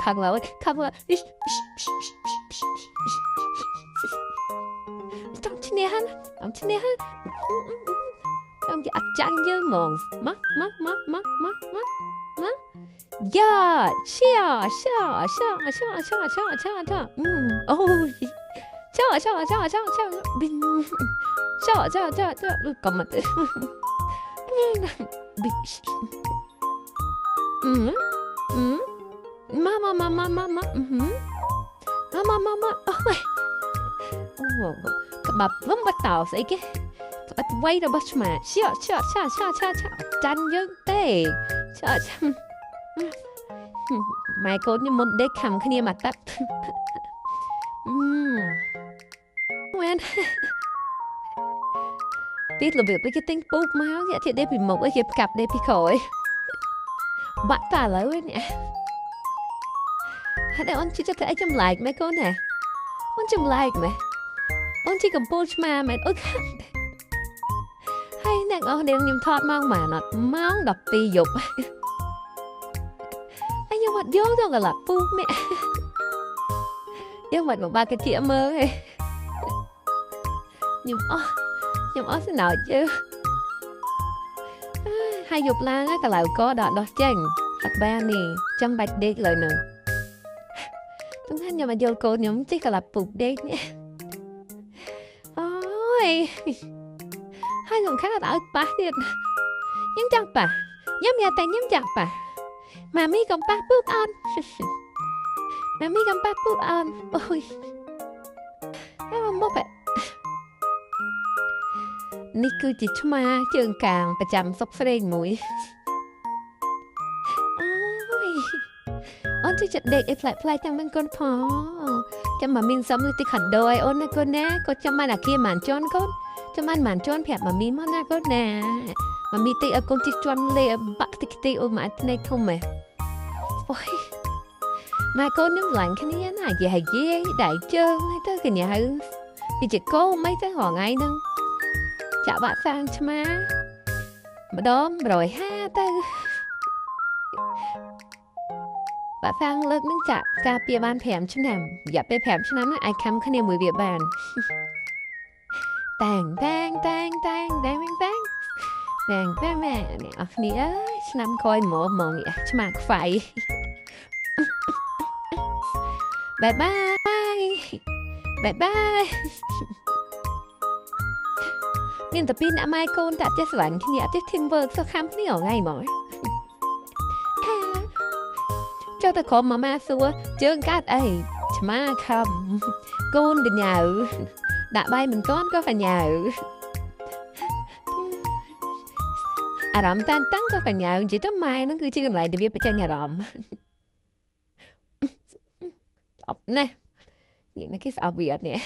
ខឹងឡើយខឹងឡើយចង់ឈ្នះចង់ឈ្នះចង់អត់ចាញ់យើងហ្មងមកមកមកមកមកមកមកយ៉ាឆាឆាឆាឆាឆាឆាឆាឆាអូឆាឆាឆាឆាឆាប៊ីឆាឆាឆាឆាកុំមកម៉ាម៉ាម៉ាម៉ាម៉ាម៉ាម៉ាម៉ាម៉ាអូយអូក្បាប់វឹមបតោស្អីគេក្បាត់វៃរបស់ឆ្មាឆាឆាឆាឆាឆាឆាចាន់យើងទេឆាឆាម៉ែកូនខ្ញុំមុនដេកខំគ្នាមកតាប់មែនពីរបៀបគេទិញពូកមកគេដេកពីមុខគេផ្កាប់ដេកពីក្រោយបាក់តាឥឡូវនេះហើយអូនជិះទៅអីចម្លែកមែនកូនណាអូនចម្លែកមែនអូនជិះកំពូលឆ្មាមែនអូហើយអ្នកអស់នាងខ្ញុំថតម៉ោងម៉ានអត់ម៉ោង12យប់ហើយខ្ញុំអត់យល់ទៅកន្លះពូកនេះយើងមិនមកបាក់កាជាមើលទេខ្ញុំអស់ខ្ញុំអស់សំណោចជឿហើយយប់ឡើងកឡៅកដល់ដោះចេញអត់បាននេះចាំបាច់ដេកលើនឹងទុំហានខ្ញុំមកយល់កូនខ្ញុំជិះកលាប់ពុកដេកនេះអូយហើយសំខាន់អត់ឲ្យប៉ះទៀតខ្ញុំចង់ប៉ះខ្ញុំយ៉ាតែខ្ញុំចង់ប៉ះម៉ាមីកុំប៉ះពុកអត់ម៉ាមីកុំប៉ះពុកអត់អូយហើយមកបែនេះគឺជាឆ្មាជើងកាងប្រចាំសុកស្រេងមួយអូយអូនជួយចិត្តដេកអីផ្លែផ្លែចាំមិនកូនផងចាំមកមានសំទីខណ្ដូឲ្យអូនណាកូនណាកូនចាំបានអាគារម៉ានជន់កូនចាំបានម៉ានជន់ប្រាប់ម៉ាមីមកណាកូនណាម៉ាមីតិចឲ្យកូនជិះជន់លេបាក់តិចតិចអូម៉ាក់ភ្នែកធំហ៎អូយម៉ែកូនខ្ញុំឡើងគ្នាណាយាយយាយដៃជើងហើយទៅកញ្ញាហៅពីជាកូនមិនទៅរងថ្ងៃហ្នឹងចាក់បាក់សាងឆ្មាម្ដង150ទៅបាក់សាងលើកនឹងចាក់ការពារបាន5ឆ្នាំរយៈពេល5ឆ្នាំហ្នឹងអាចខំគ្នាមួយវាបានតាំងតាំងតាំងតាំងតាំងតាំងតាំងតាំងម៉ែអ្នកអស់គ្នាអើយឆ្នាំក្រោយហ្មងឆ្មាខ្វៃបាយបាយបាយបាយមានតែពីអ្នកម៉ែកូនតែចេះស្រឡាញ់គ្នាអត់ចេះ team work សោះខំគ្នាថ្ងៃហ្មងចុះតែក្រុមម៉ាម៉ាសួរជើងកាត់អីឆ្មាខំកូនកញ៉ៅដាក់បាយមិនទាន់ក៏កញ៉ៅអារម្មណ៍តានតឹងក៏កញ៉ៅនិយាយទៅម៉ែហ្នឹងគឺជាកន្លែងដែលវាបញ្ចេញអារម្មណ៍អប់ណាស់និយាយណាគេស្អប់វាអត់នេះ